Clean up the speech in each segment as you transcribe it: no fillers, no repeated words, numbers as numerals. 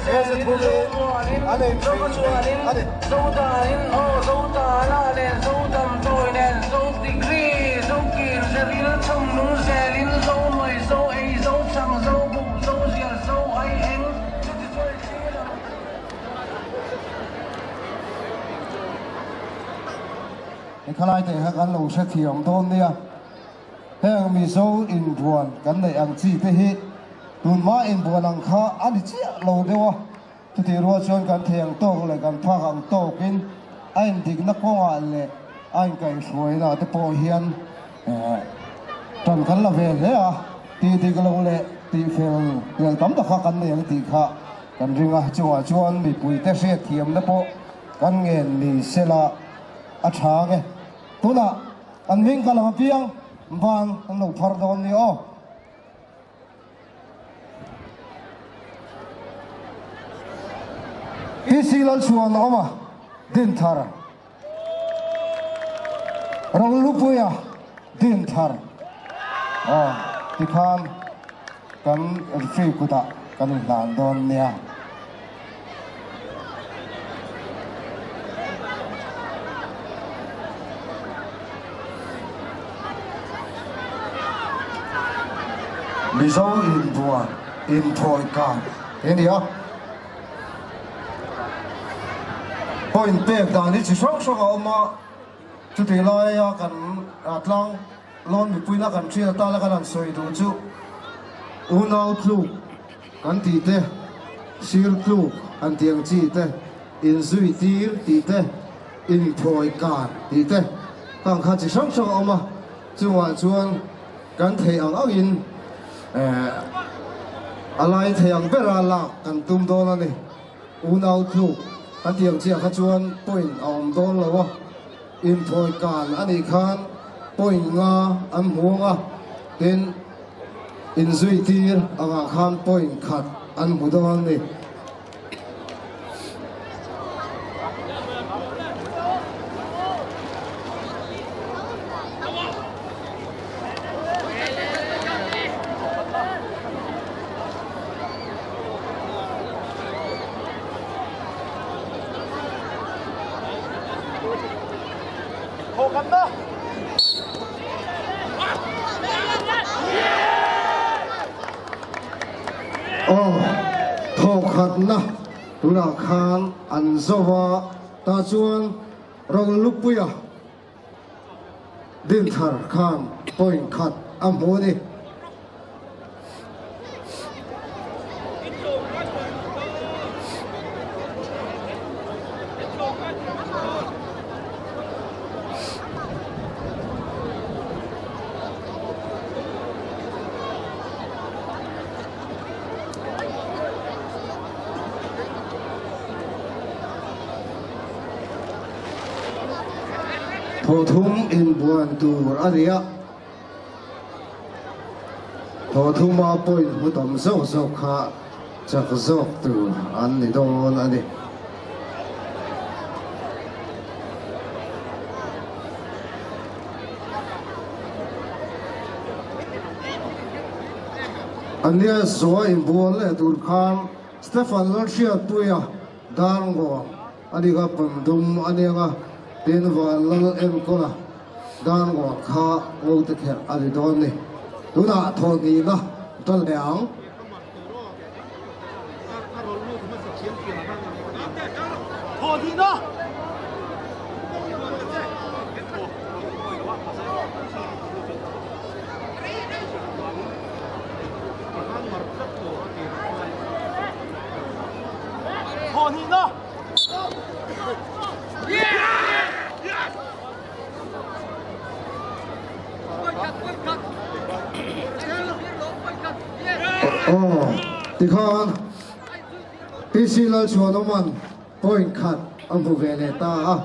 He zu thumin an inhrilh mek a ni. He khalai te kha kan lo hrethiam dawn nia. Heng Mizo inbuan kan neih ang chi te hi tunhma inbuan ang kha a ni chiah lo deuh a, chutih rual chuan kan thei ang tawk leh kan phak ang tawkin a indikna kawngah leh a inkaihhruaina te pawh hian tan kan la ve hle a, tih dik lo leh tih fel tel tam tak kha kan nei ang tih kha kan ring a, chungah chuan mipuite hriatthiamna pawh kan ngen ni sela a tha ang e. Tunah. An hming ka lam apiang van an lo phar dawn ni aw. PC Lalchhuan a awm a, Dinthar. Rolupuia Dinthar. Aw, tikhan kan referee kutah kan inhlan dawn nia. Mizo inbuan inthawi kan he ni a, point pek dan hi chi hrang hrang a awm a, chutih laia kan tlang lawn mipuina kan hriat atana kan han sawi duh chu unau tluk. Kan tih te, sir tluk an tih ang chi te, inzui tir tih te, inthawi kar tih te, khang kha chi hrang hrang a awm a, chungah chuan kan theih ang angin a lai thei ang bera lak kan tum dawn a ni. Unau tluk kan tih ang chiah kha chuan point a awm dawn lo a, inthawi kan a nih khan point nga an hmu ang a, tin, Inzuitir angah khan point khat an hmu dawn a ni. Aw, thawkhatna tunah khan an zo a, tah chuan Rolupuia Dinthar khan point khat a hmu a ni. Thawthum inbuan tur a ni a. Thawthuma point hmu tam zawk zawk kha chak zawk tur an ni dawn a ni. Ania zaw inbual leh tur khan Stephen Lalhriatpuia Darngawn a ni kha pandum a nia nga, tin Vanlal Enkawla Darngawn kha ngo te kherh a ni dawn ni. Tunah thawhnihna ta leh ang. Aw, tikhan PC Lalchhuanawman point khat a hmu ve leh ta a,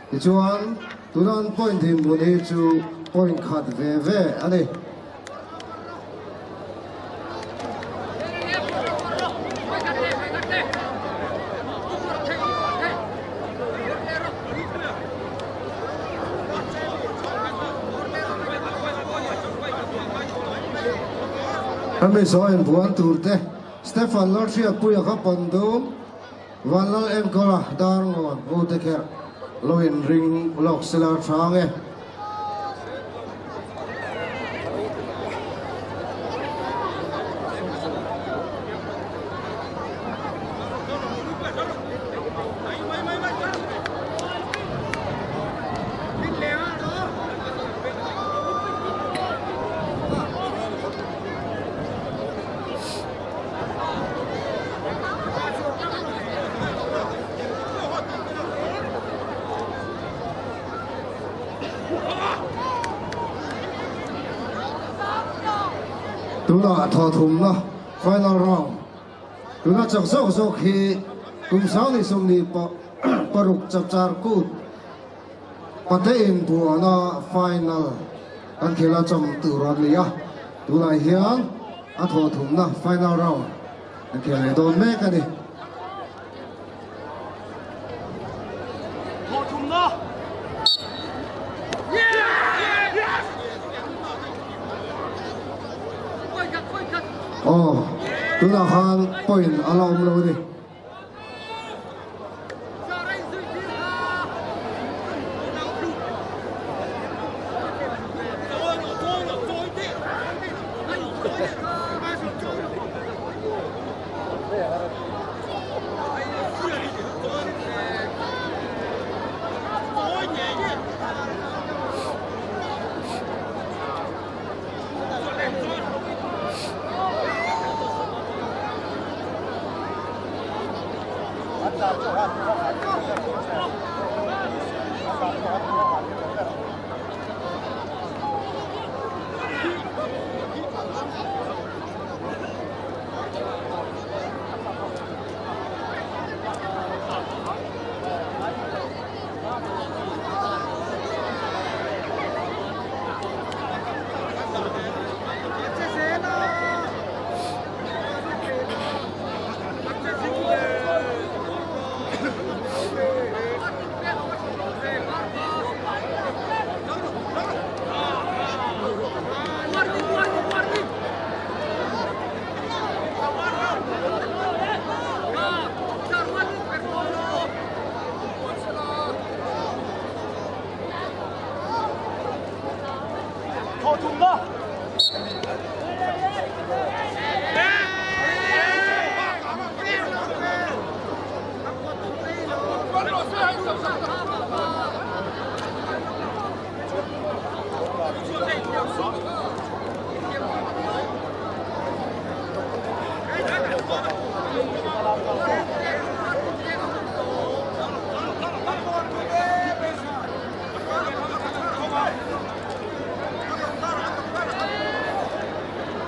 tichuan tuna an point dinhmun hi chu point khat ve ve a ni. Hemi sawi inbuan tur te. Stephen Lalhriatpuia kha Pandum, Vanlal Enkawla Darngawn Ute kherh lo in ring lawk sela tha ang e. Tunah thawthumna final round tuna chak zawk zawk hi kum 2026 chapchar kut Pate inbuana final kan khel a cham tur a ni a, tunah hian a thawhthumna final round kan khel leh dawn mek a ni. Thawhthumna! Aw, tunah khan point a la awm lo a ni.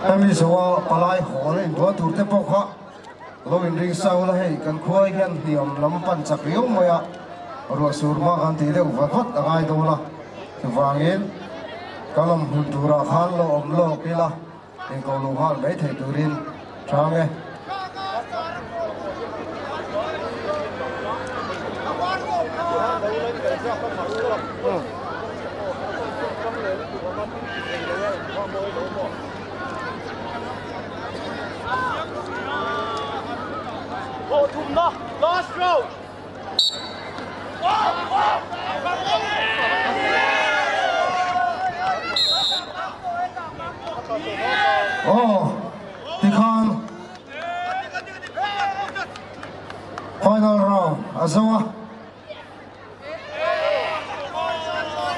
Hemi zawha palai hawl a inbual tur te pawh kha lo inring sa ula hei kan khua hian hniam lam pan chak riau mai a, ruah sur hma khan tih deuh vat vat a ngai dawn a, chuvangin ka lawm hmun turah khan lo awm lawk ila inko lo nghal mai thei turin chang e. Last round! Aw, tikhan final round a zo a.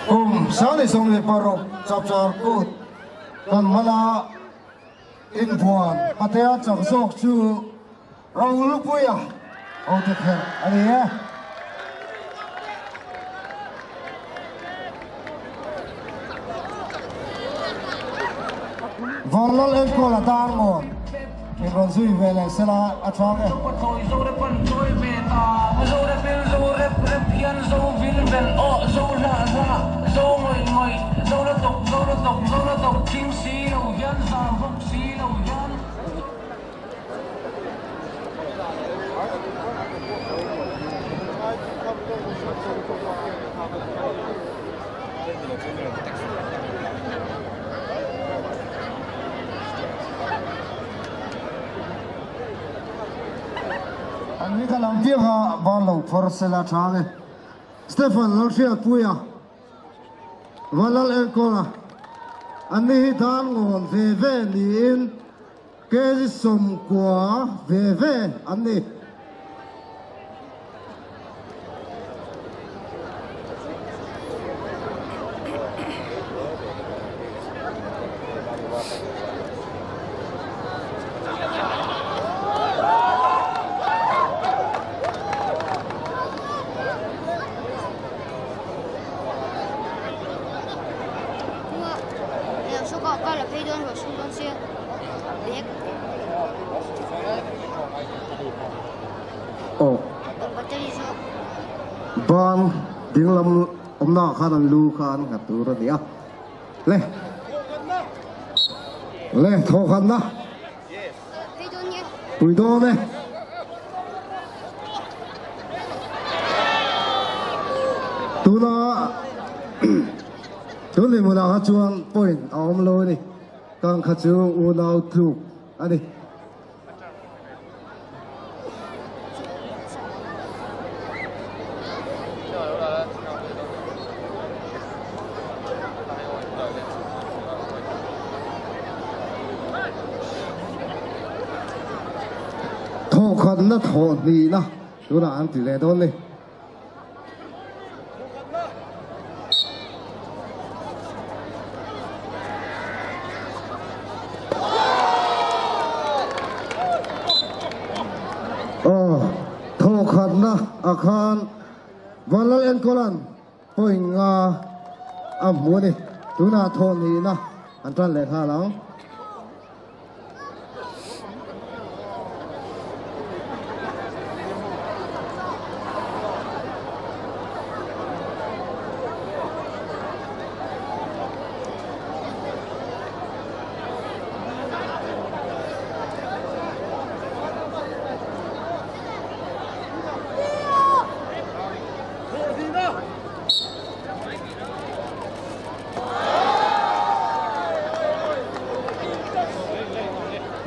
Kum 26 chapchar kut kan hmala inbuan Patea chak zawk chu Rolupuia hote kherh a ni e. Vanlal enkawl a dar ngawn in rawn zui ve leh sela a tha ang e. An ni kal ang piang a ban lo phawr sela tha nge. Stephen Lalhriatpuia, Vanlal Enkawla, an ni hi dan ngawn ve ve niin kg 90 ve ve an ni. Ban dinglam awmna ah khan an lu kha an nghat tur a ni a. Le le thawkhanna pui dawn e. Tuna tun lehmunah kha chuan point a awm lo a ni. Kang kha chu unau tluk a ni. Thawhkhatna thawh hnihna tunah an ti leh dawn ni. Aw, thawhkhatna ah khan Vanlal Enkawla'n point nga a hmu a ni. Tunah thawh hnihna an tan leh nghal ang.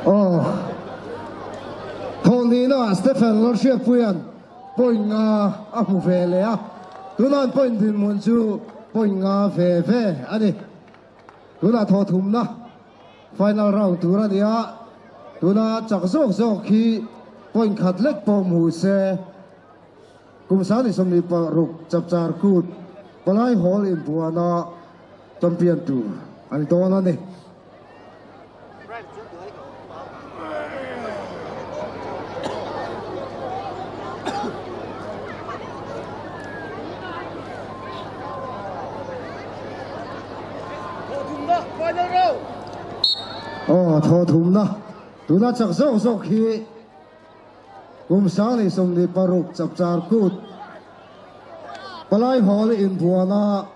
Aw, thawhnihna Stephen Lalhriatpuia'n point nga a hmu ve leh a, tunah an point dinhmun chu point nga ve ve a ni. Tunah thawhthumna final round tur a ni a, tuna chak zawk zawk hi point khat lek pawh hmu se. Kum 26 chapchar kut palai hawl inbuana champion tur a ni dawn a ni. Aw thawhthumna tuna chak zawk zawk hi Kum 26 chapchar kut palai hawl inbuana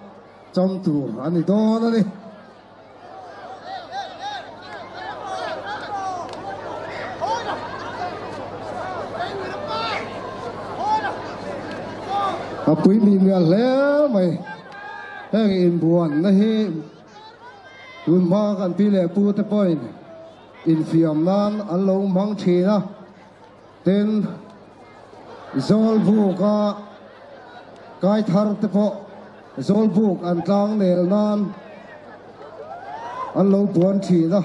cham tur a ni dawn a ni. A pui mi mial hle mai. Heng inbuanna hi tun hma kan pi leh pu te pawhin Infiam nan an lo hmang thin a, tin Zawlbuka kai thar te pawh Zawlbuk an tlang nel nan an lo buan thin a,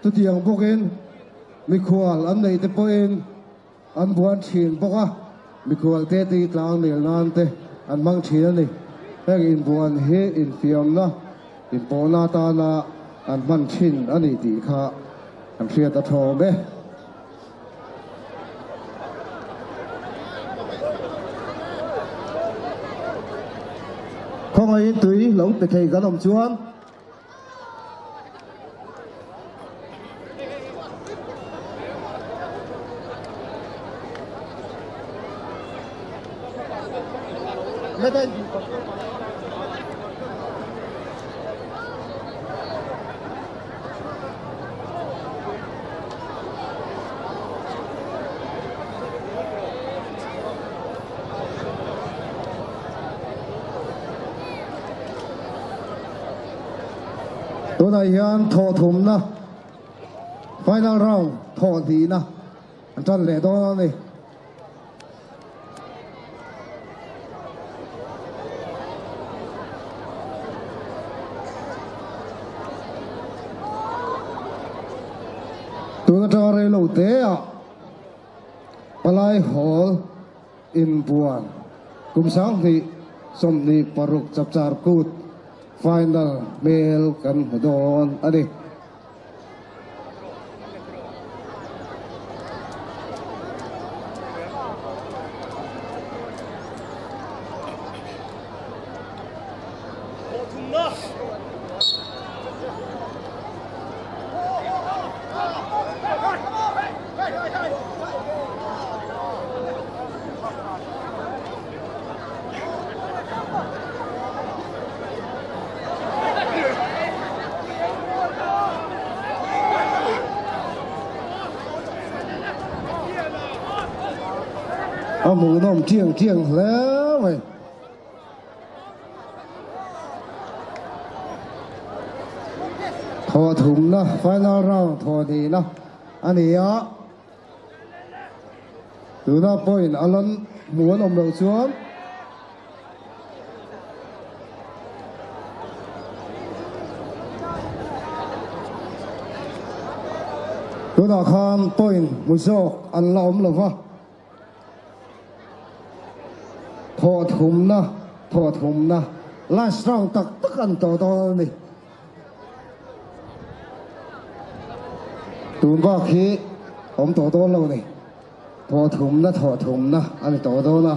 chutiang bawkin mikhual an neih te pawhin an buan thin bawk a, mikhual te te tlang nel nan te an hmang thin a ni. Heng inbuan hi infiamna, inpawhna atana an hman thin a ni tih kha an hriat a thawm e. Khawngaihin tui lo pe thei kan awm chuan. Tunah hian thawhthumna final round thawh hnihna an tan leh dawn a ni. Reiloteah Palai Hall inbuan kum 2026 Chapchar Kut final hmel kan hmu dawn a ni. A hmuhnawm chiang chiang hle mai. Thaw thumna final round thaw nihna a ni a, tuna point a lan hmuh an awm loh chuan tunah khan point hmu zawk an la awm lo va. Thawh thumna, thawh thumna, last round tak tak an tawh dawn a ni. Tun bak hi awm tawh dawn lo ni. Thawh thumna, thawh thumna a ni tawh dawn a.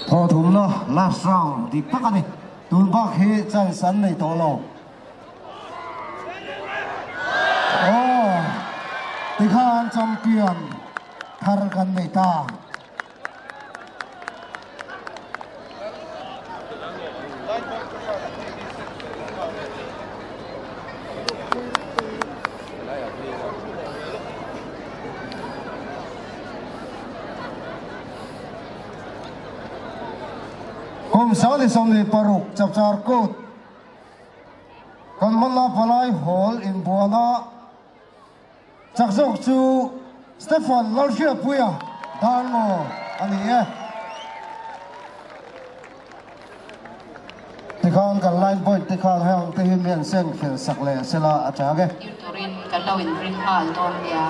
Thaw thumna last round dik tak a ni. Tun bak hi chance an nei tawh lo. Aw, tikhan champion thar kan nei ta. Kum 2026 Chapchar Kut kan hmanna palai hawl inbuana Chak zawk chu Stephen Lalhriatpuia Darngaw a ni e. Tikhan kan line point te khan heng te hi mi an seng fel sak leh sela a chak e. Tir turin kan lo inring nghal dawn nia.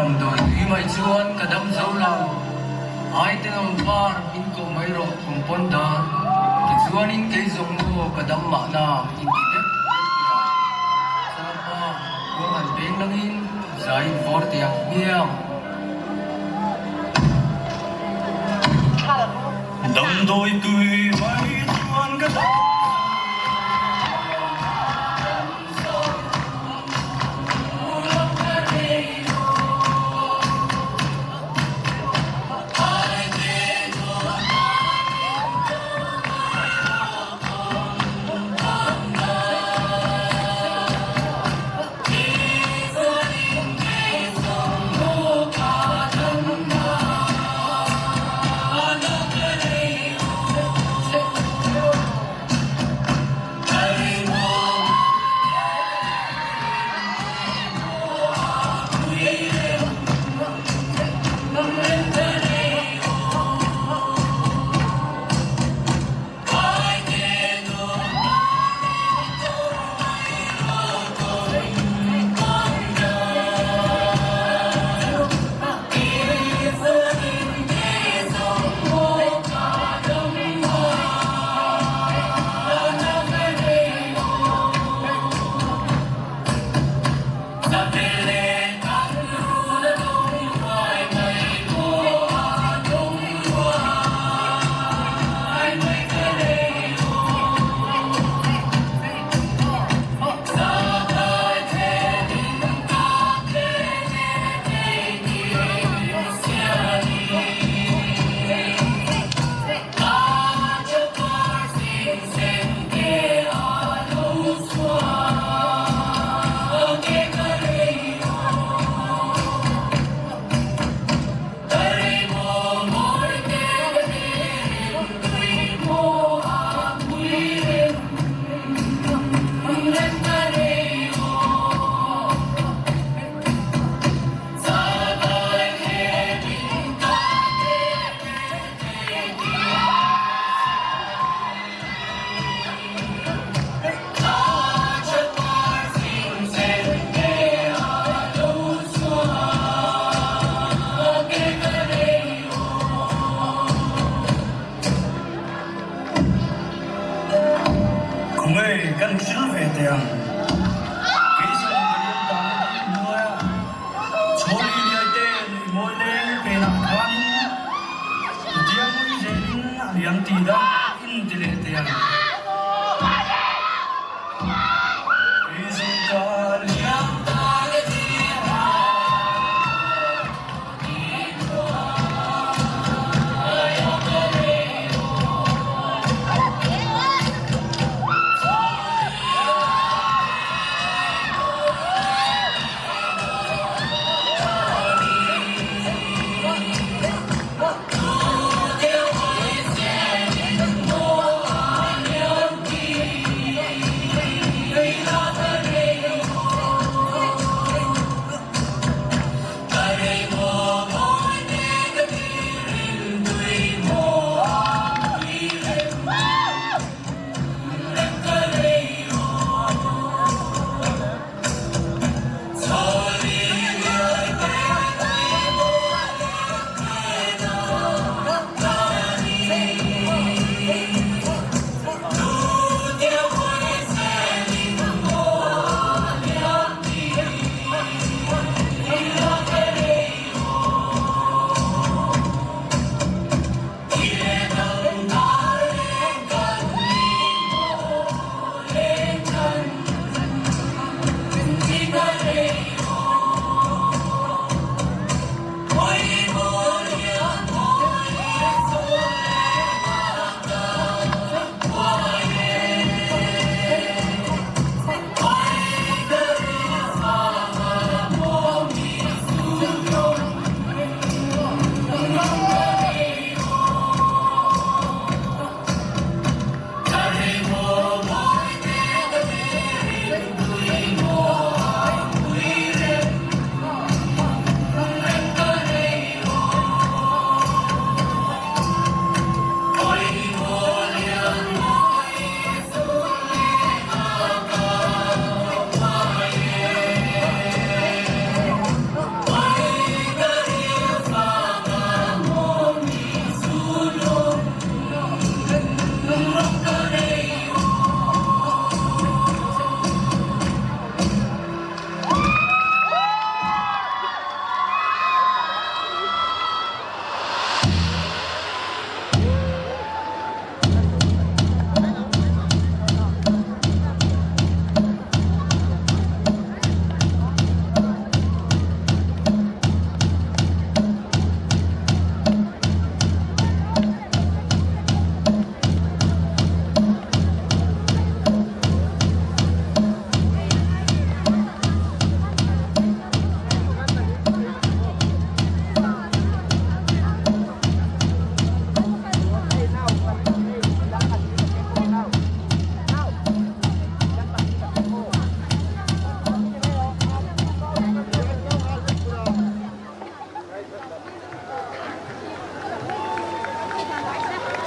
Damdawi tui mai chuan ka dam zo lo. Ai tenawm par min koh mai rawh kum pawn dan. Tichuanin kei zawng maw ka dam mahna inti deuh deuh teh a. Sapa, ruang han peng langin zai in vawr teh ang hmiang. Damdawi tui mai chuan ka dam zo lo. Khawngei kan thil ve teh ang. Kei zawng ka liam ta na dih hnuai ah Chhawli liai te nui mawi leng pen ah khanin Tiang ui zel in a liam ti dah in ti leh teh ang. Kei zawng ka liam ta na dih hnuai ah.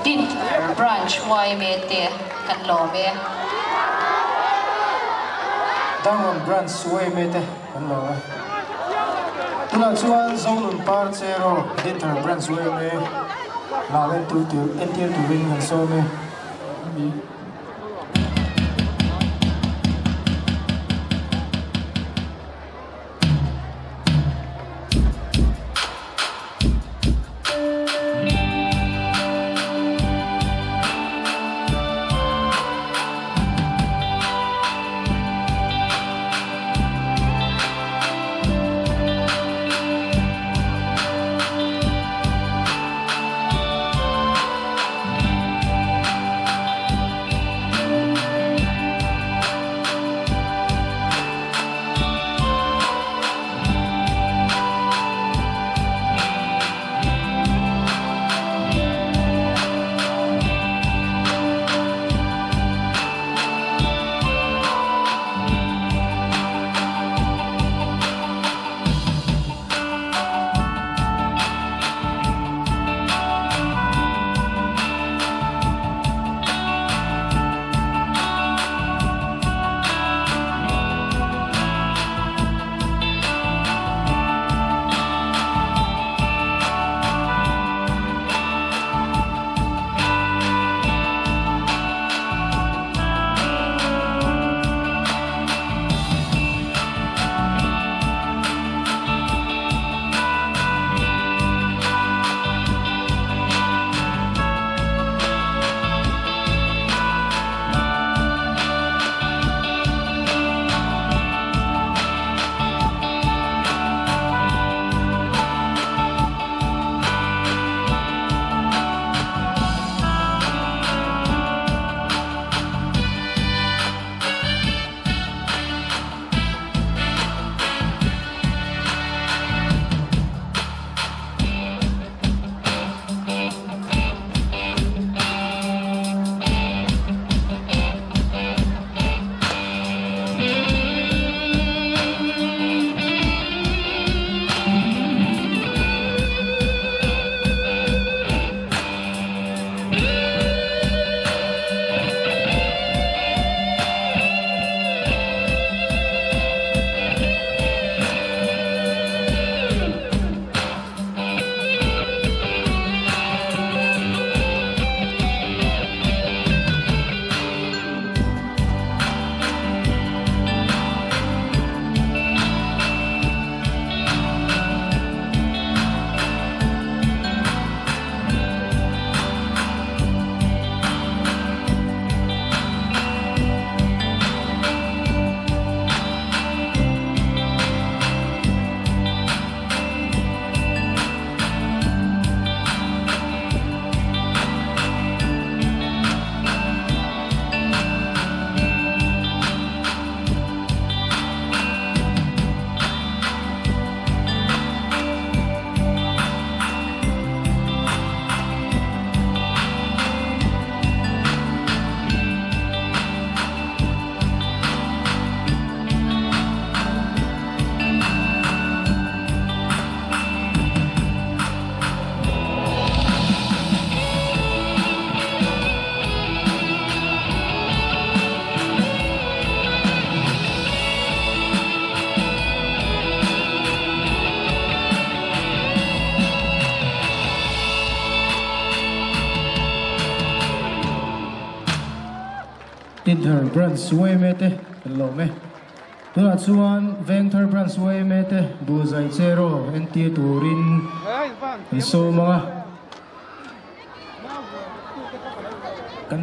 Dinthar Branch yma te kan lawm e. Darlawn Branch yma te kan lawm e. Tunah chuan Zonun Par Cheraw Dinthar Branch yma lam entir turin kan sawm e. Dinthar Branch yma te kan lawm e. Tunah chuan Vengthar Branch yma te Buhzai Cheraw entir turin kan sawm ang a. Kan.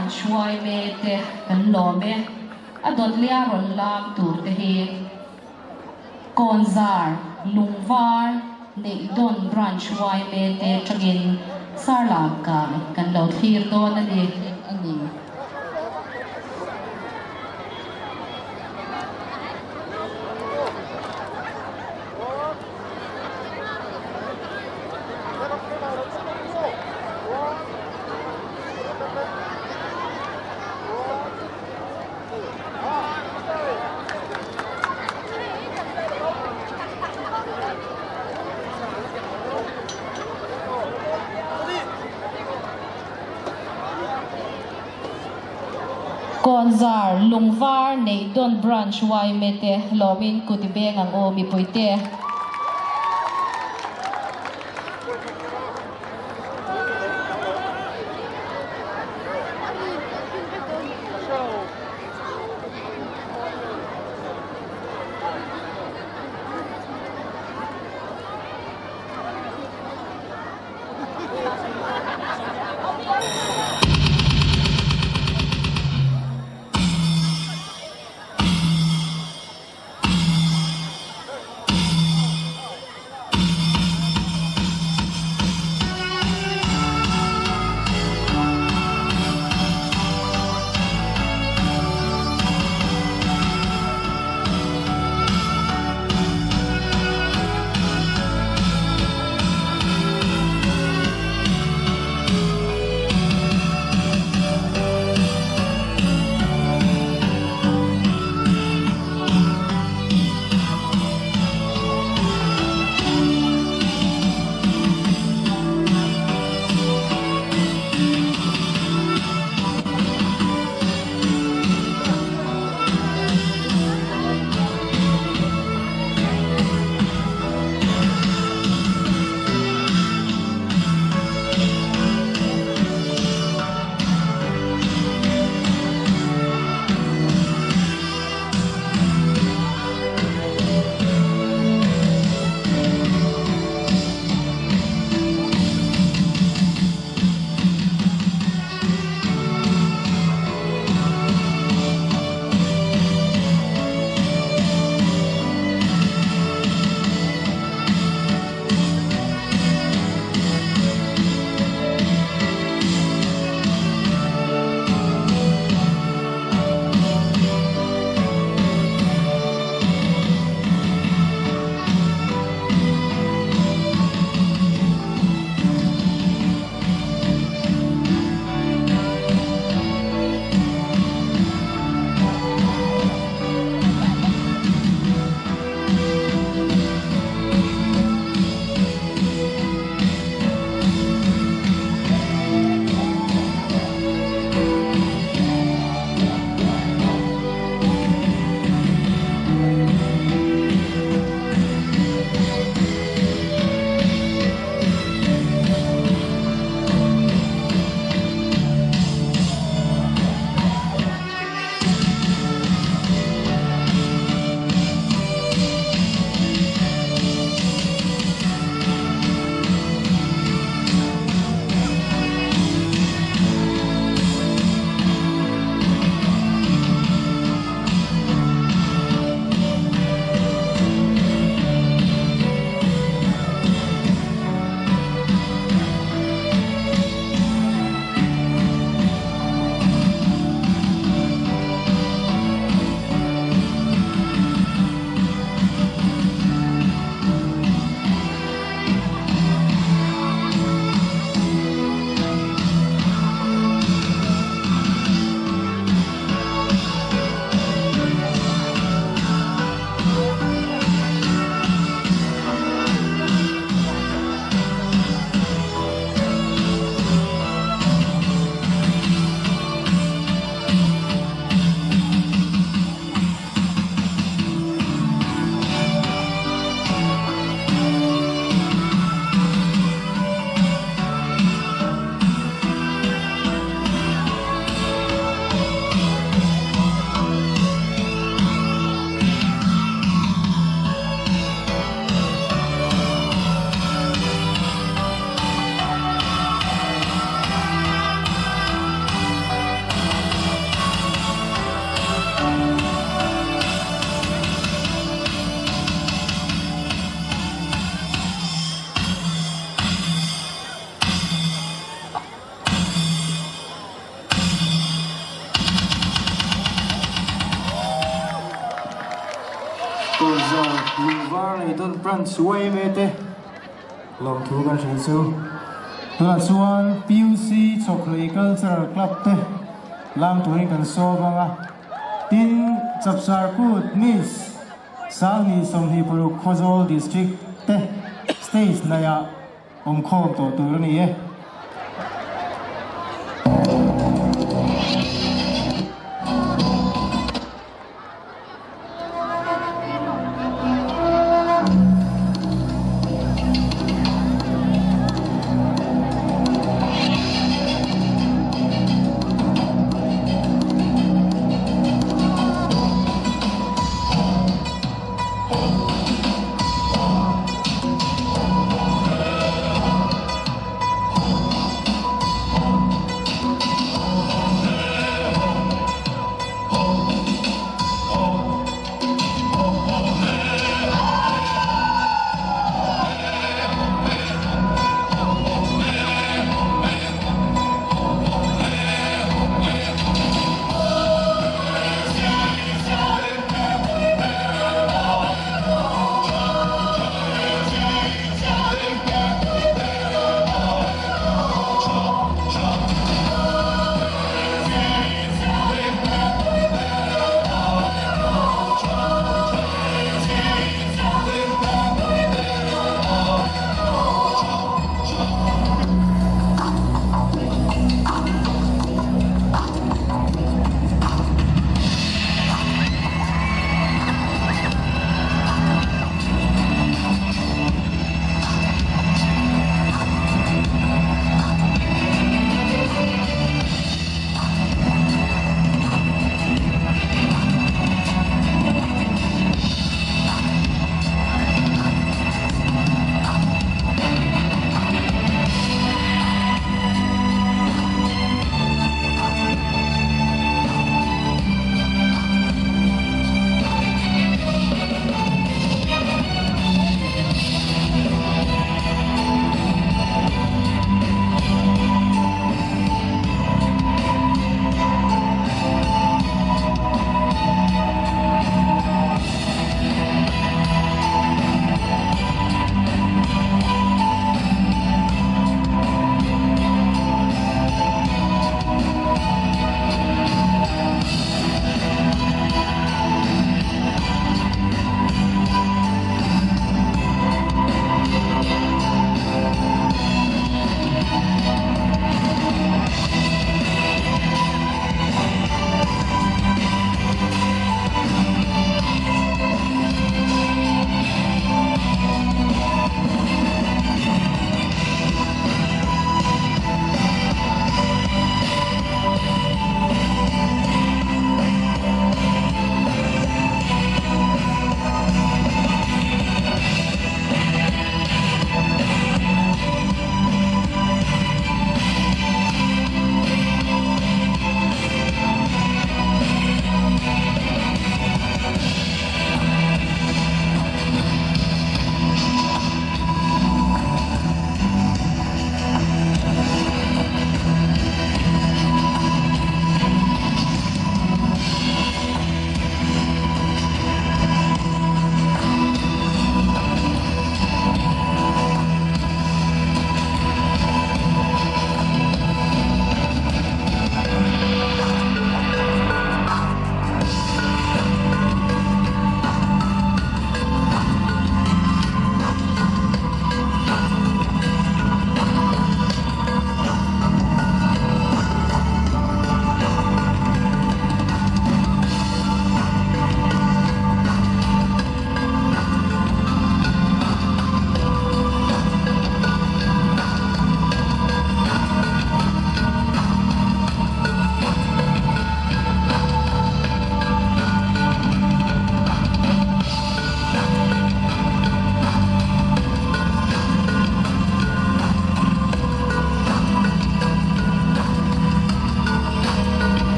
Branch yma te kan lawm e. A dawt lia rawn lam tur te hi Kawnzar, Lungvar, Neihdawn Branch yma te atangin Sarlam kai kan lo thlir dawn a ni. A ni. Kawnzar, Lungvar, Neihdawn Branch yma te lawmin kut i beng ang aw mipuite. Aizawl Lungvar Leidawn Branch yma te lawmthu kan hrilh chu. Tunah chuan PUC Chawkhlei Cultural Club te lam turin kan sawm ang a. Tin, Chapchar Kut Miss Sangni 26 Khawzawl District te stage hnaihah awmkhawm tawh tur a ni e.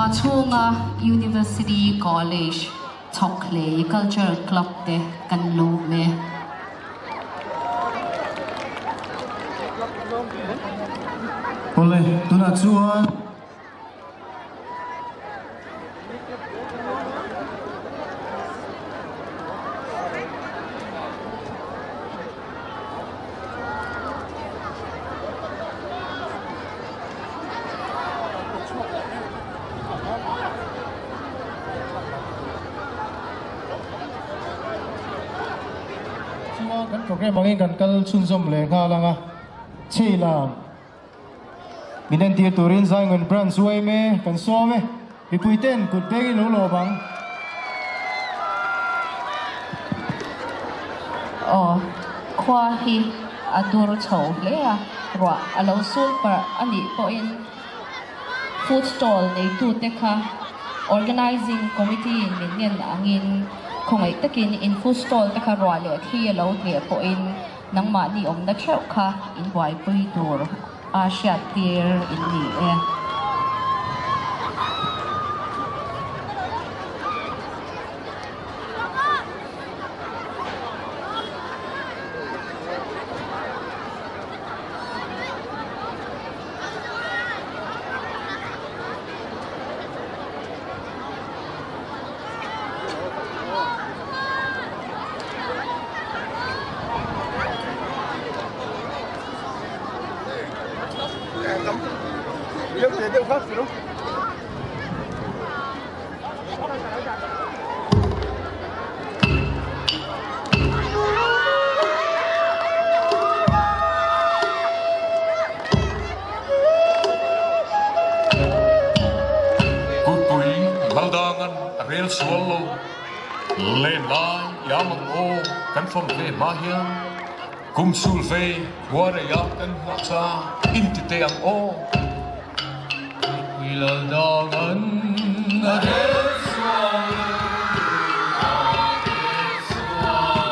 Khua chhunga University College Chhawkhlei Cultural Club te kan lawm e. Awle, tunah chuan. Chuan kan program angin kan kal chhunzawm leh nghal ang a, chei lam min entir turin Zaingun Branch yma kan sawm e, mipui ten kut bengin lo lawm ang. Aw, khua hi a dur chho hle a, ruah a lo sul parh a nih pawhin Food stall neitute kha Organising Committee in min ngen angin khawngaih takin in food stall te kha ruah leh thli a lo tleh pawhin nangmahni awmna theuh kha in buaipui tur a hriattir in ni e. Kutpui Laldangan a rel sual lo, len lai iam ang aw kan fawm ve hma hian kum sul ve khua rei ah kan nghah cha in ti teh ang aw. Kutpui Laldangan a rel sual lo, a rel sual lo.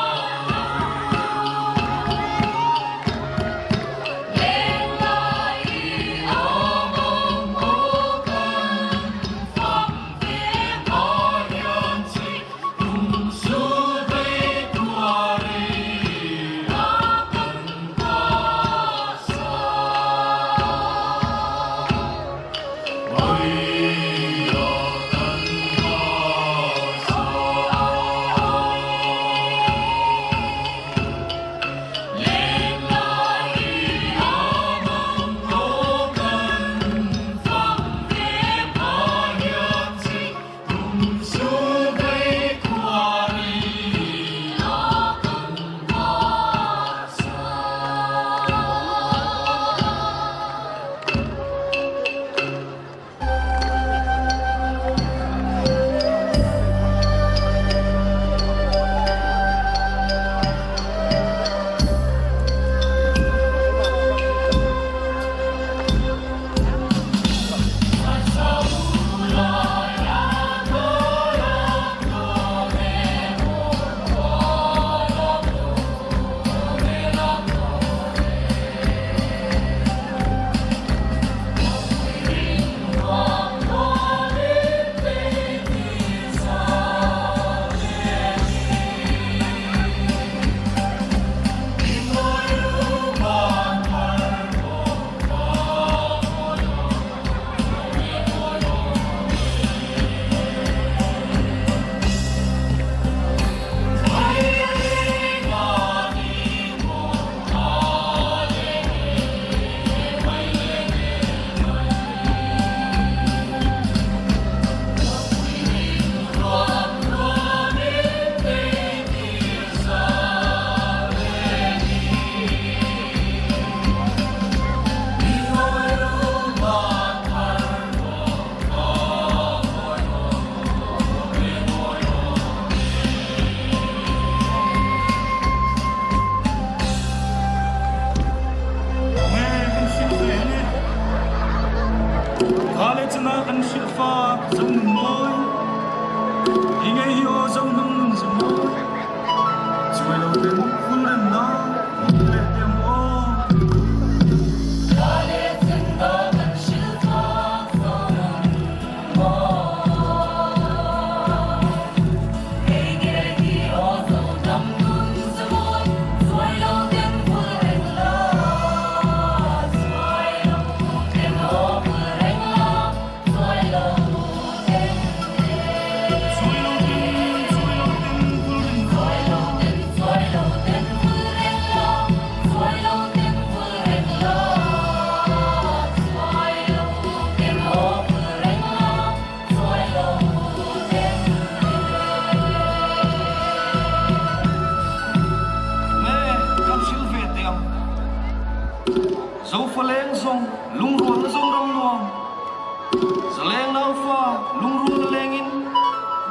Zaleng naufa lungrual a lengin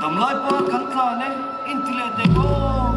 damlai par kan tlan e inti leh teh aw.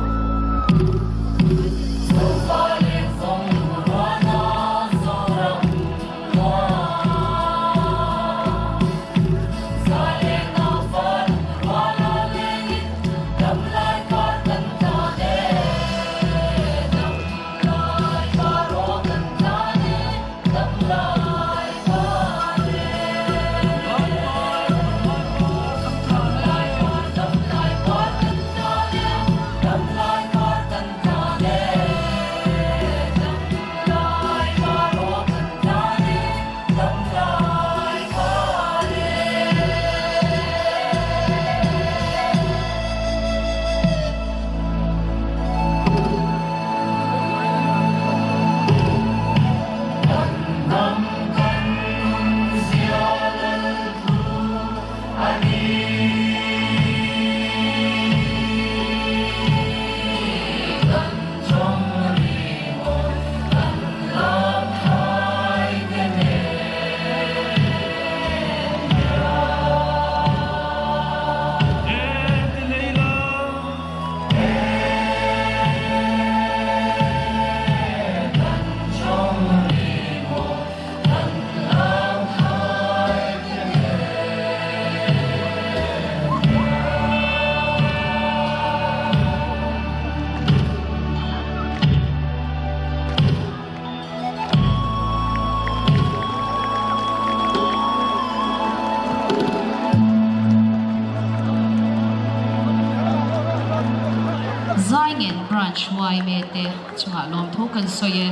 Zaingen Branch yma te chungah lawmthu kan sawi e.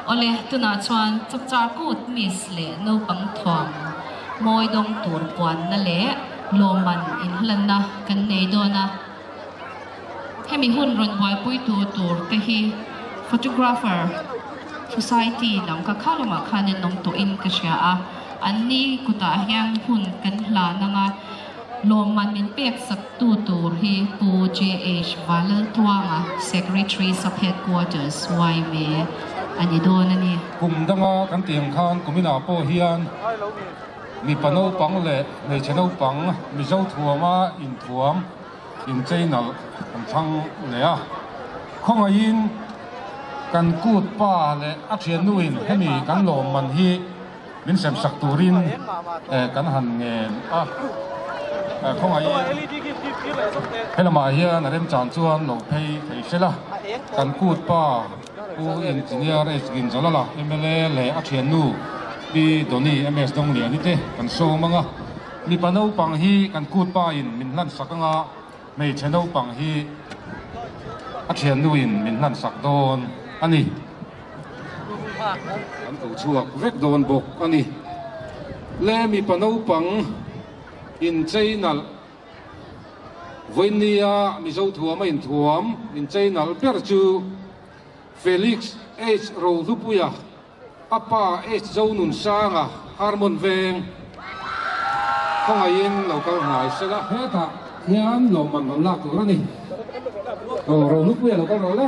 Awle, tunah chuan chapchar kut Miss leh naupang thuam mawi dawng tur puanna leh lawmman inhlanna kan nei dawn a. Hemi hun rawn buaipuitu tur te hi photographer society lam ka kha lamah khan an awm tawhin ka hria a, an ni kutah hian hun kan hlan anga lawmman min pek sak tu tur hi Pu JH Valaltuanga, Secretary Sub Headquarters, yma a ni dawn a ni. Kum danga kan tih ang khan kuminah pawh hian mipa naupang leh hmeichhe naupang Mizo thuama inthuam Inchei nalh kan thlang leh a, khawngaihin kan kut pa leh a thiannuin hemi kan lawmman hi min sem sak turin kan han ngen a, khawngaihin helamah hian a remchan chuan lo phei thei sela, kan kut pa Pu Engineer H Ginzalala mla leh a thiannu Pi Doni MS Dongliani te kan sawm ang a. Mipa naupang hi kan kut pa in min hlan sak anga hmeichhe naupang hi a thiannu in min hlan sak dawn a ni. Kan ko chhuak vek dawn bawk a ni. Le mipa naupang inchei nalh vawinia Mizo thuam a inthuam inchei nalh ber chu Felix H Rohlupuia A pa H Zonunsanga Harmon veng khawngaihin lo kal hnai se la. Hetah hian lawmman rawn lak tur a ni. Aw Rohlupuia lo kal rawh le.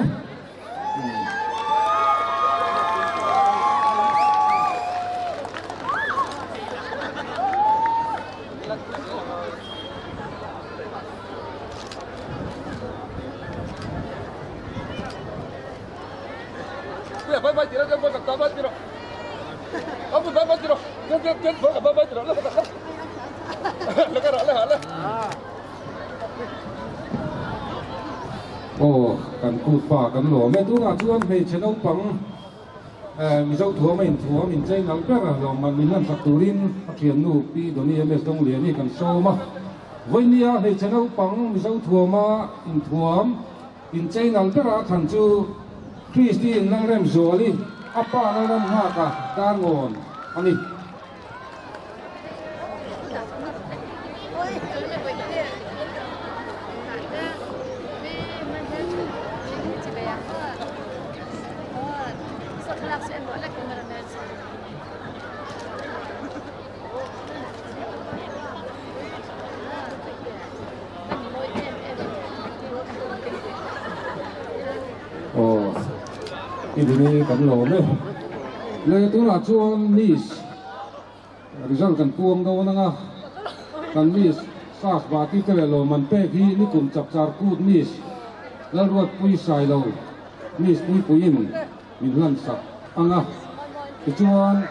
Aw kan kut pa kan lawm e tunah chuan hmeichhe naupang Mizo thuam a inthuam inchei nalh ber lawmman min hlan sak turin a thiannu Pi Doni MS Dongliani kan sawm a vawinia hmeichhe naupang Mizo thuama inthuam Inchei nalh berah khan chu Christine Lalremzuali a pa Lalram nghaka dar ngawn a ni. Aw i dini kan lawm e. Le tunah chuan Miss Result kan puang dawn anga kan Miss Sas Bati te leh lawmman pek hi nikum chapchar kut Miss Lalruatpui Sailo Miss Puipuiin min hlan sak anga tichuan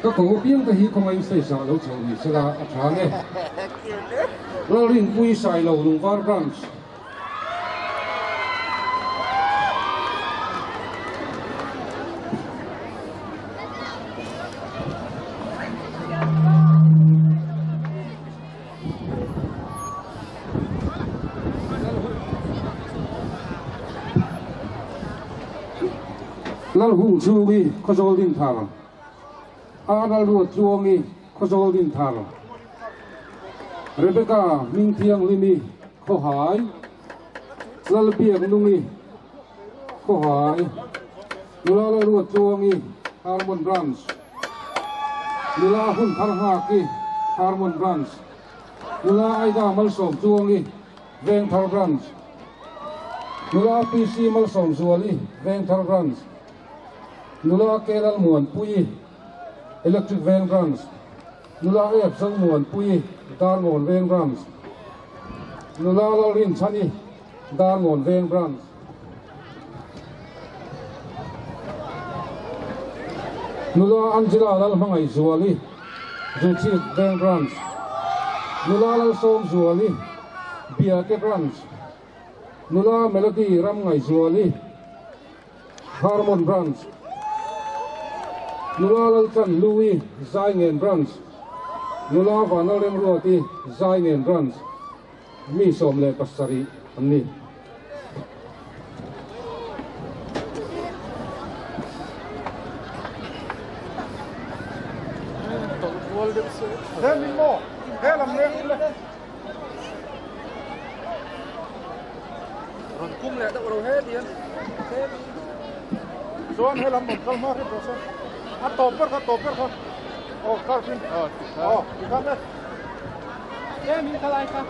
ka ko apiang te hi khawngaih stage ah lo chho ni sela a tha nge. Lalrinpui Sailo Lungvar Branch. Lalhung chhungi Khawzawl Dinthar, A Lalruat Tluangi Khawzawl Dinthar, Rebecca Hmingthianghlimi Khawhai, Lalbiaknungi Khawhai, Nula Lalruat Tluangi Harmon Branch, Nula Hunthar Nghaki Harmon Branch, Nula Aida Malsawm Tluangi Vengthar Branch, Nula PC Malsawm Zuali Vengthar Branch, Nula Kelal Muanpuii Electric Veng Branch, Nula Ep Zomuanpuii Darngawn Veng Branch, Nula Lalrinchhani Darngawn Veng Branch. Nula Angela Lalhmangaihzuali Zuchhip Veng Branch, Nula Lalsawmzuali Biate Branch, Nula Melody Ramngaihzuali Harmon Branch, Nula Lalchan Louis Zaingen Branch, Nula Vanlalremruati Zaingen Branch, mi 17 an ni. Chuan helam rawn kal hma hrep rawh se. A tawp ber kha tawp ber kha. Aw car pin. Aw tikhan e. E min khalai kha.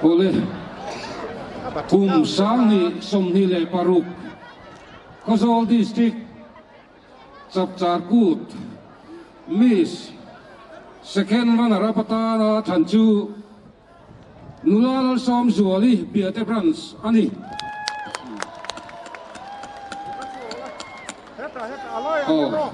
Awle kum 2026 Khawzawl District Chapchar Kut Miss Second Runner Up atana thlan chu Nula Lalsawmzuali Biate Branch a ni. Aw.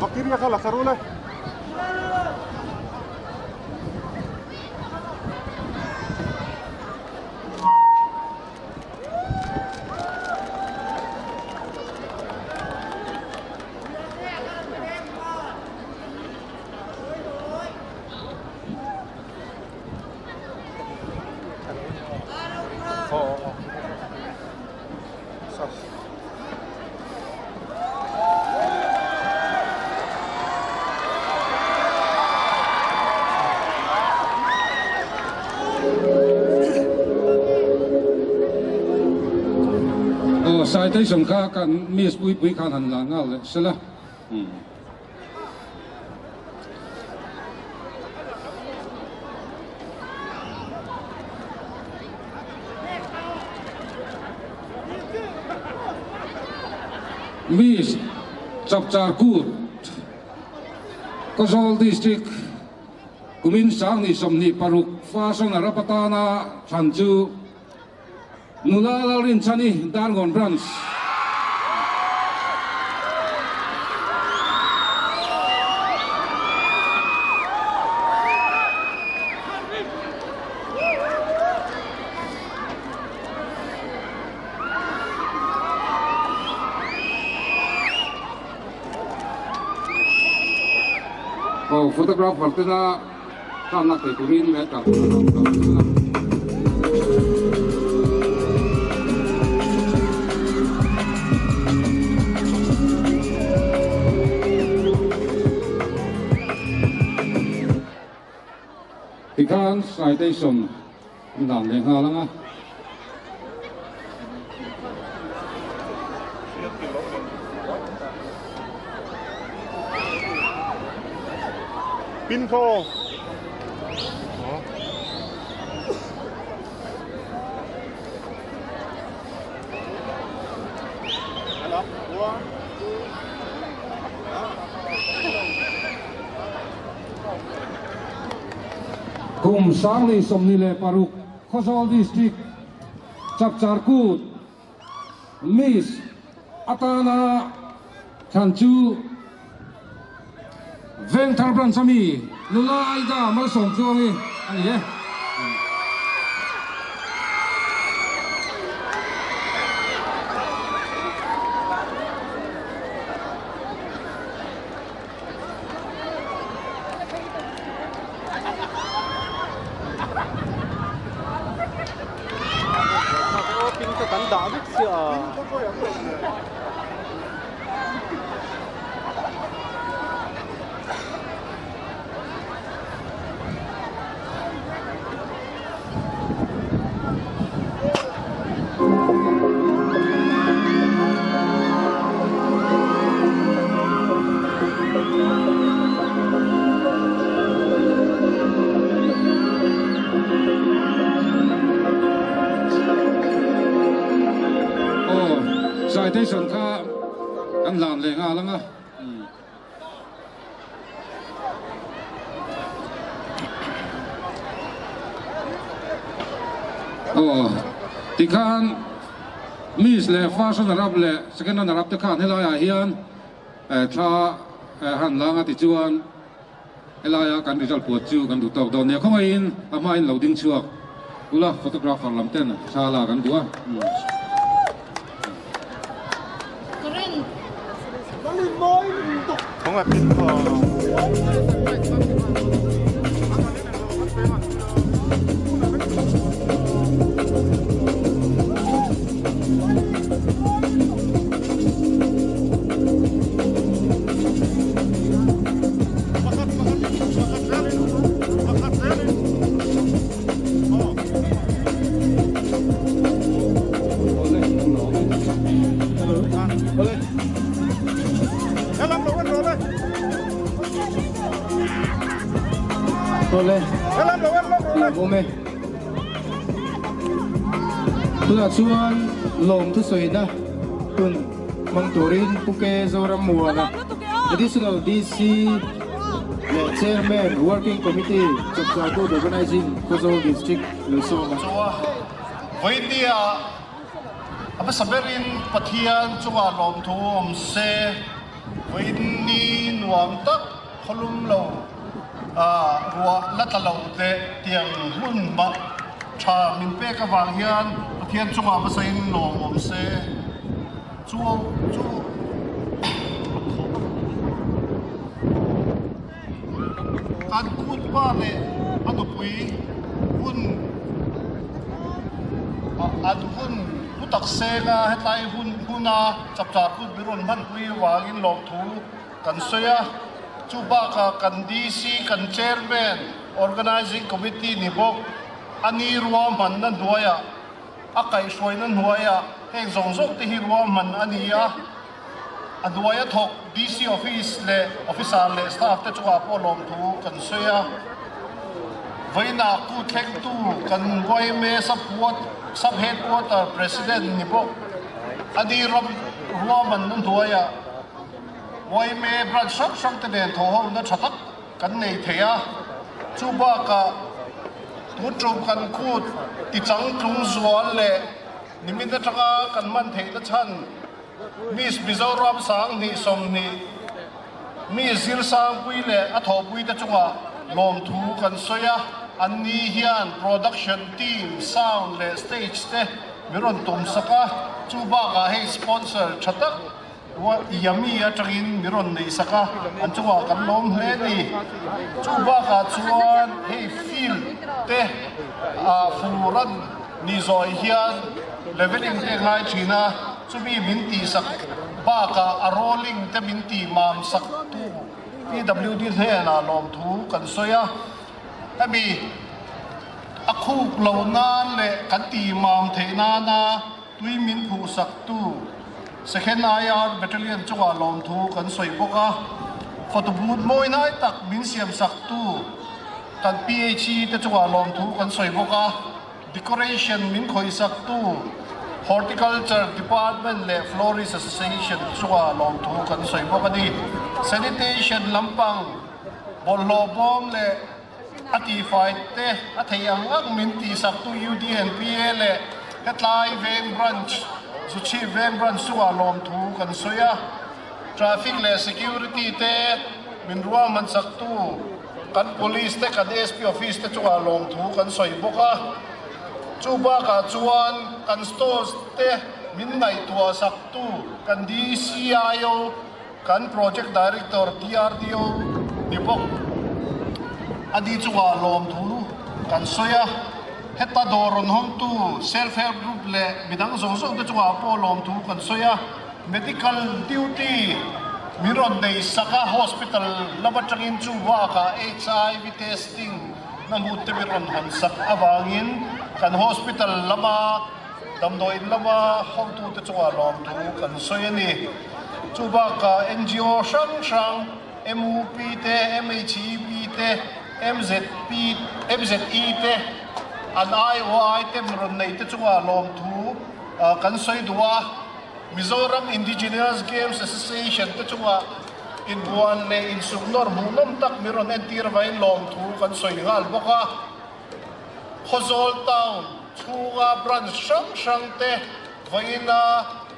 Bacteria kha la thla le. Aw citation kha kan miss pui pui khan han la nghal leh sela. Miss Chapchar Kut Khawzawl District kumin 2026 Fashion Arab atana thlan chu Nula Lalrinchhani Darngawn Branch. Aw photographer tena Tanna thei turin leh kal tur a lo kal zel a. Tikhan. Tikhan citation an dan leh nghal ang a. Pin kho. Kum 2026 Khawzawl District Chapchar Kut Miss atana thlan chu Vengthar Branch ami Nula Aida Malsawmtluangi a ni e. Aw, citation kha kan hlan leh nghal ang a. Aw, tikhan Miss leh First Runner Up leh Second Runner Up te khan helaiah hian thla han lang a tichuan helaia kan result puat chu kan duh tawk dawn nia. Khawngaihin a hmain lo ding chhuak ula photographer lam ten thla lak an duh a. Awle, lawm e. Tunah chuan lawm thusawina hun hmang turin Pu K Zoram Muana, Additional DC leh Chairman Working Committee Chapchar Kut Organizing Khawzawl District lo sawm a. Chua Vawinia a hmasa berin Pathian chungah lawmthu awm se, Vawiin nuam tak khawlum lo ruah la tla lo leh tiang hmun mah tha min pek avang hian Pathian chungah hmasain lawm awm se. Chu chu Kan kutpa leh a nupui hun an hun pu tak senga hetlai hun huna chapchar kut min rawn hmanpui avangin lawmthu kan sawi a. Chu bakah kan DC kan Chairman, Organising Committee ni bawk a ni ruahmanna hnuaiah a kaihhruaina hnuaiah heng zawng zawng te hi ruahman a ni a. A hnuaia thawk DC Office leh Officer leh Staff te chungah pawh lawmthu kan sawi a. Vawiinah ku thlengtu kan yma Sub Headquarter President ni bawk a ni ram ruahmanna hnuaiah yma branch hrang hrang te nen thawhhona tha tak kan nei thei a. Chu bakah tun tum kan kut tichangtlung zual leh nimin atanga kan hman theihna chhan Miss Mizoram 2020 Miss Zirsangpui leh a thawhpuite chungah lawmthu kan sawi a, anni hian production team, sound leh stage te min rawn tum sak a, chu bakah hei sponsor tha tak Yummy atangin min rawn nei sak a, an chungah kan lawm hle a ni. Chu bakah chuan hei field te furan ni zawih hian leveling te ngai thin a, chumi min tihsak bakah a rolling te min tih mam sak tu PWD hnenah lawmthu kan sawi a, hemi. khuk loh nan leh kan tih mam theih nana tui min phuhsaktu Second IR Battalion chungah lawmthu kan sawi bawk a. Photo booth mawi hnai tak min siamsaktu kan PHE te chungah lawmthu kan sawi bawk a. Decoration min khawihsaktu Horticulture Department leh Florist Association chungah lawmthu kan sawi bawk a ni. Sanitation lampang bawlhhlawh bawm leh a tihfai te a theih ang ang min tihsaktu UDNPA leh hetlai veng branch Zuchhip veng branch chungah lawmthu kan sawi a. Traffic leh Security te min ruahmansaktu Kan Police te, kan SP Office te chungah lawmthu kan sawi bawk a. Chu bakah chuan kan stores te min ngaihtuah saktu kan DCIO, kan Project Director DRDO ni bawk a ni chungah lawmthu kan sawi a. Heta dawr rawn hawngtu Self Help Group leh midang zawng zawng te chungah pawh lawmthu kan sawi a. Medical duty min rawn nei sak a, hospital lam atangin chu bakah HIV testing na hmun te min rawn hawn sak avangin kan hospital lama damdawiin lama hotute chungah lawmthu kan sawi a ni. Chu bakah NGO hrang hrang MUP te, MHEP te, MZP, MZE te, an IOI te min rawn nei te chungah lawmthu kan sawi duh a. Mizoram Indigenous Games Association te chungah inbuan leh insuknawr hmuhnawm tak min rawn entir avangin lawmthu kan sawi nghal bawk a. Khawzawl Town chhunga branch hrang hrang te vawiina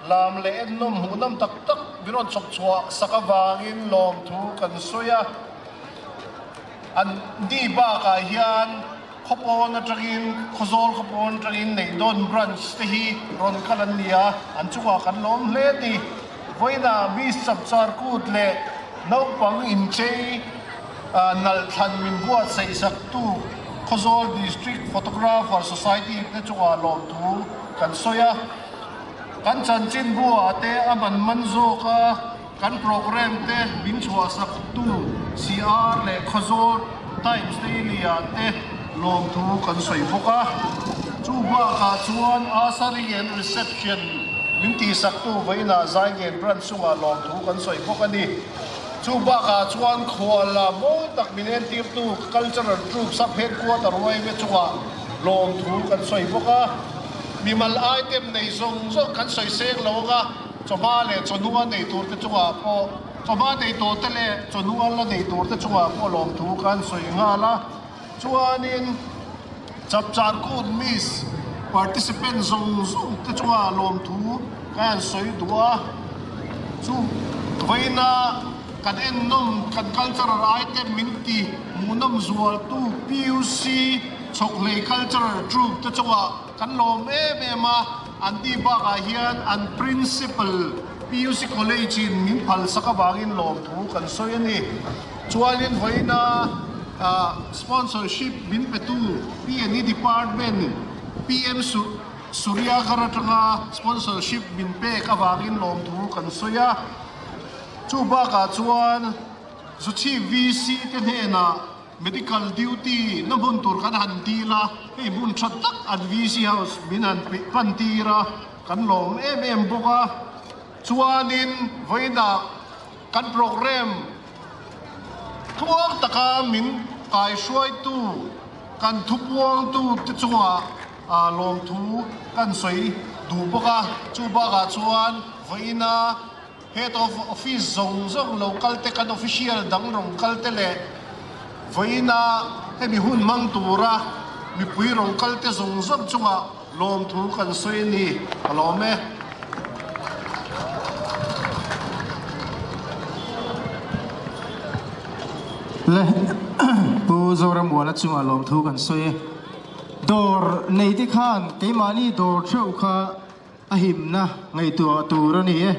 lam leh ennawm hmuhnawm tak tak min rawn chhawp chhuah sak avangin lawmthu kan sawi a. An ni bakah hian Khawpawn atangin, Khawzawl khawpawn atangin Neihdawn Branch te hi rawn kal an ni a, an chungah kan lawm hle a ni. Vawiinah Miss Chapchar Kut leh naupang inchei nalh thlan min buatsaih saktu Khawzawl District Photographer Society te chungah lawmthu kan sawi a. Kan chanchinbu-ah te a man man zawk a. Kan programme te min chhuahsaktu CR leh Khawzawl Times Daily-ah te lawmthu kan sawi bawk a. Chu bakah chuan Usering and Reception min tihsaktu vawiinah Zaingen Branch chungah lawmthu kan sawi bawk a ni. Chu bakah chuan khuala mawi tak min entirtu Cultural Troupe Sub Headquarter Ruaime chungah lawmthu kan sawi bawk a. Mimal item nei zawng zawng kan sawi seng lo ang a. Chawhma leh chawhnua nei turte chungah pawh chawhma nei tawhte leh chawhnua la nei turte chungah pawh lawmthu khan sawi nghal a. Chuanin Chapchar Kut Miss participant zawng zawng te chungah lawmthu khan sawi duh a. Chu vawiina kan ennawm kan cultural item min ti hmuhnawm zualtu PUC Chhawkhlei Cultural Troupe te chungah kan lawm em em a. An tih bakah hian an Principal PUC College in min phalsak avangin lawmthu kan sawi a ni. Chuanin vawiina sponsorship min petu PNE Department PM Suryaghar atanga sponsorship min pek avangin lawmthu kan sawi a. Chu bakah chuan Zuchhip VC te hnenah Medical duty na hmun tur kan han dil a, hei hmun tha tak an VC house min han pan tir a, kan lawm em em bawk a. Chuanin vawiinah kan programme tluang taka min kaihruaitu, kan thupuangtu te chungah lawmthu kan sawi duh bawk a. Chu bakah chuan vawiina Head of Office zawng zawng lo kal te, kan official dang rawn kal te leh vawiina hemi hun hmang tura mipui rawn kal te zawng zawng chungah lawmthu kan sawi a ni. Ka lawm e. Le Pu Zorammuana chungah lawmthu kan sawi e. Dawr nei te khan keimahni dawr theuh kha A himna ngaihtuah tur a ni e.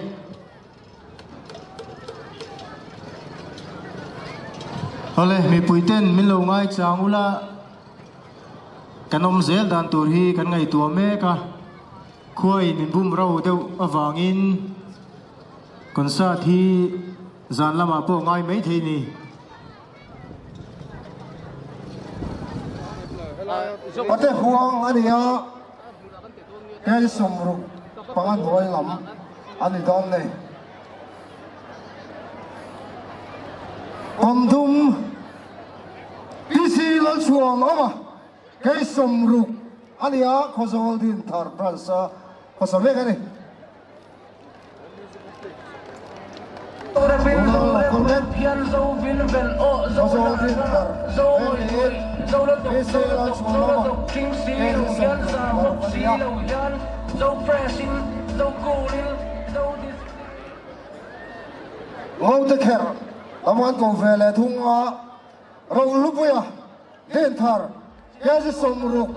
Awle, mipui ten min lo ngaichang ula, kan awm zel dan tur hi kan ngaihtuah mek a, khuain min bum ro deuh avangin concert hi zan lamah pawh ngai mai thei ni. Pate huang a ni a, kei 65 hnuai lam a ni dawn nei. Kawndum PC Lalchhuan awm a, kei 60 a ni a, Khawzawl Dinthar Branch a khawsa mek a ni. Ngote kher lam an ko ve leh thung a, Rohlupuia Dinthar kg 60.